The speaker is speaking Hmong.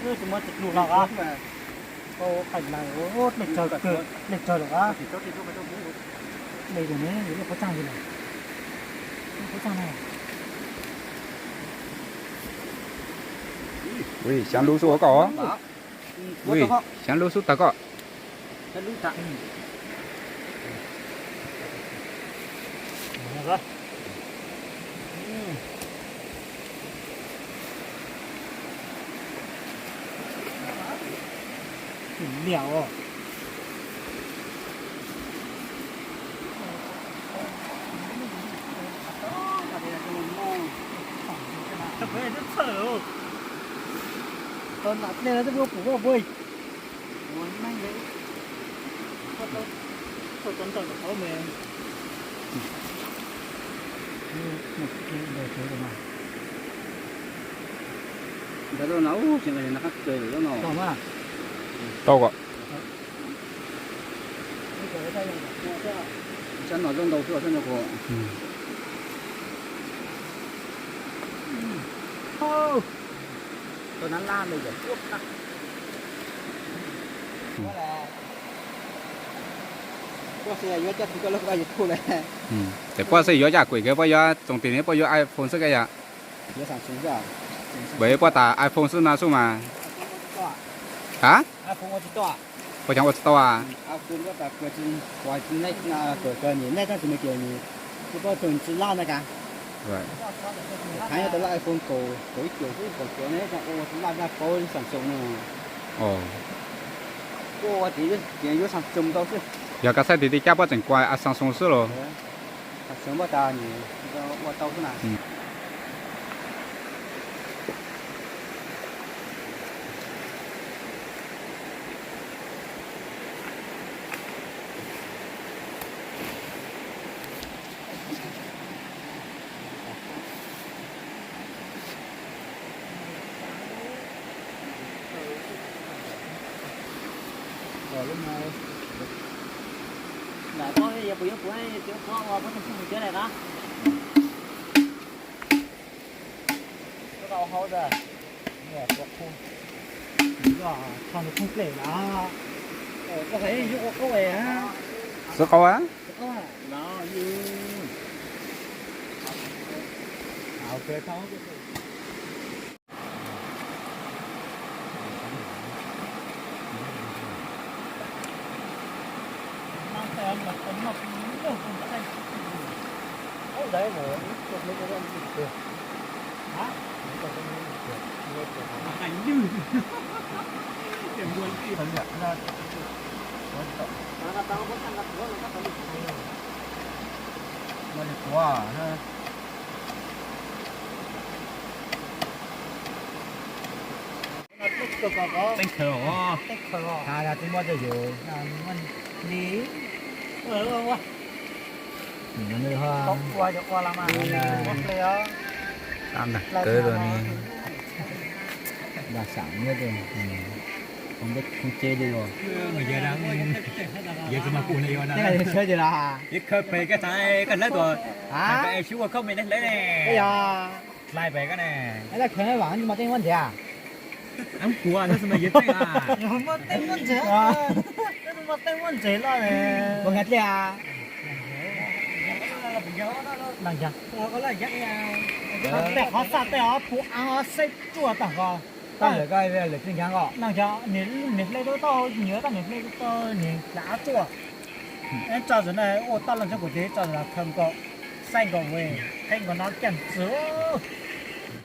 Tsis muaj tsis lus los a. Dlej tsawg, dlej tsawg lawm a. Dlej tus ne, yus lub qhov txaj li lawm. Lub qhov txaj no. Ui, xyaav lub xub ua koj. Ui, xyaav lub xub tag koj. Liam os. Tau nam dlej no twb pub pum vaj pua. Ntawd no ub, tsis nqa qab kawg lawm no. Tau kom. Sab no zoo ntau xwb sab no kuv. Tau nab laj me yom. Puaj xwb yuav caj kuj koj lub koj YouTube lawm. Ces puaj xwb yuav caj kuj kawg, puaj yuav txoos tis ne puaj yuav iPhone xwb kawg yom. Puaj tas iPhone xwb no xwb mas. Ha? Puaj xyov ua tsis tau a. Thaum ub tau lub iPhone kaum, kaum ib cuam xwb, kaum cuam ne, ua tsis laj, paub Samsung no. Ua tias yuav Samsung tau xwb. Yog koj saib tim tim caj puab tseem kuas Samsung xwb los. Samsung puab tas ua tau xwb na. Lam tau yog puas yuav kuv tias qhov ua pab tug phooj ywg cov lawm na. Koj tau hau tas. Tso nws phooj plej na. Koj hais yus ua qaub. Xwb qaub a. Teeb khaws os. Teeb khaws os. Tsis muaj tej yus li. Ua cov ua los mas ua ple os. Tab nag kawg los ne. Npaj sam nyob tej, npaj khoob ceb li os. Yog tsis mag kuv ne, yog tshawb ces los. Yog khaws pem koj txhais koj hlawv tuaj, koj es sub ua khaub me neeg hlawv ne. Hlais pem koj ne. Khaws vam tsis muaj teeb muab ntsev. Muaj teeb muab ntsev, muaj teeb muab ntsev los. Ua nkaij dlej a. Tej qhov xaj tej qhov puv av xeb tsuaj tag nrho. Tab lawm koj lawm tsis nkees ko. Niam hle tau tau, niam tau niam hle tau niam hle av tsuaj. Tso tam no ua tau los tso kuv tes tso tam no khaws nkaus, xaij nkaus, qheb nkaus no kiag ntxwv.